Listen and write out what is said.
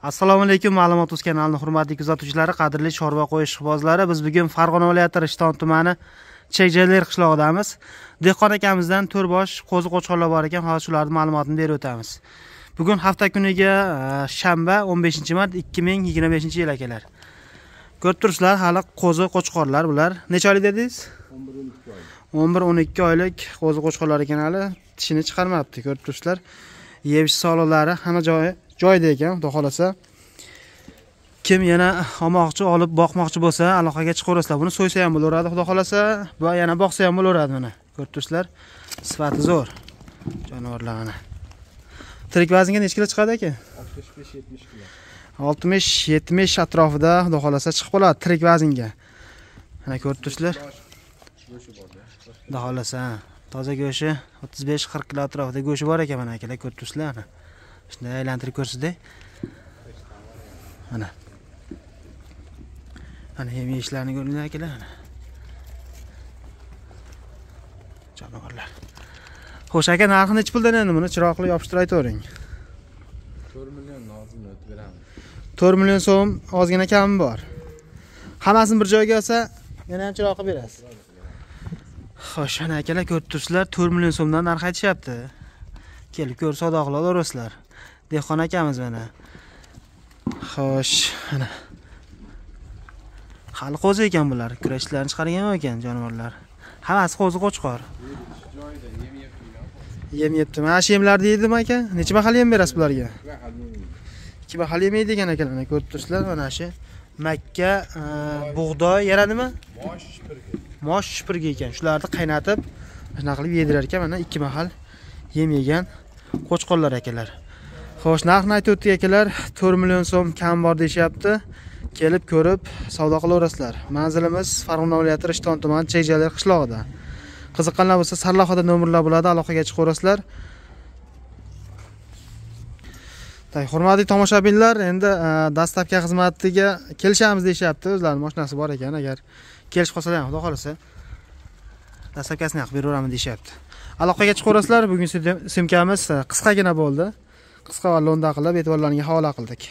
Assalomu alaykum, Ma'lumot uz kanalining hurmatli kuzatuvchilari, qadrli chorva qo'y ishqibozlari. Biz bugun Farg'ona viloyati Rishton tumani Chekjaylar qishlog'idamiz. Dehqon akamizdan 4 bosh qo'zi qo'chqorlar bor ekan, hozir shularning ma'lumotini berib o'tamiz. Bugun hafta kuniga shanba 15-mart 2025-yil akalar. Ko'rib turibsizlar, hali qo'zi qo'chqorlar bular. Necha oylik dedingiz? 11-12 oylik qo'zi qo'chqorlar ekan, hali tishini chiqarmabdi. Ko'rib turibsizlar. Yevish sog'liqlari hamma joyi joyida ekan, xudo xolasa. Kim yana olmoqchi, olib boqmoqchi bo'lsa, aloqaga chiqaverasizlar. Buni so'ysa ham bo'laveradi, xudo xolasa, va yana boqsa ham bo'laveradi mana. Ko'rib turibsizlar, sifati zo'r jonivorlar mana. Tirik vaznga necha kilo chiqadi aka? 65-70 kilo. 60-70 atrofida xudo xolasa chiqib qoladi tirik vaznga. Mana ko'rib turibsizlar. Xudo xolasa, toza go'shti 35-40 kilo atrofida go'shti bor ekan mana akalar, ko'rib turibsizlar. Shunday aylantirib ko'rsizda. Mana. Mana yem yeyishlarini ko'ringlar akalar mana. Jonivorlar. Xo'sh aka, narxi necha puldan endi buni chiroqli yopishtirib aytavering. 4 million ozgina o'tib beramiz. 4 million so'm ozgina kami bor. Hammasini bir joyga olsa, yana ham chiroq qilib berasiz. Xo'sh, ana akalar ko'rib turibsizlar, 4 million so'mdan narx aytishyapti. Kelib ko'rib savdo qila olasizlar. Dehqon akamiz mana. Xo'sh, ana. Hali qo'zi ekan bular. Kurashlarni chiqargan ekan jonivorlar. Hammasi qo'zi qo'chqor. Yem yebdi. Mana shu yemlarni yeydimi aka? Necha mahal yem berasiz bularga? 2 mahal yem yeydi ekan akalar. Mana ko'rib turibsizlar, mana shu makka, bug'doy, yana nima? Mosh shipirgi. Mosh shipirgi ekan. Shularni qaynatib, shunaqa qilib yedirar ekan. Mana 2 mahal yem yegan qo'chqorlar akalar. Xo'sh, narxni aytib o'tdik akalar, 4 million so'm kam bor deyishyapti. Kelib ko'rib savdo qilaverasizlar. Manzilimiz Farg'ona viloyati Rishton tumani Chekjaylar qishlog'ida. Qiziqqanlar bo'lsa sarlavhada nomerlar bo'ladi, aloqaga chiqaverasizlar. Tak, hurmatli tomoshabinlar, endi dastlabki xizmatiga kelishamiz deyishyapti. O'zlarining mashinasi bor ekan, agar kelishib qolsalar ham xudo xolasa dastlabkasini ham beraveraman deyishyapti. Aloqaga chiqaverasizlar. Bugun simkamiz qisqagina bo'ldi. Qisqa va lo'nda qilib, e'tiborlaringizga havola qildik.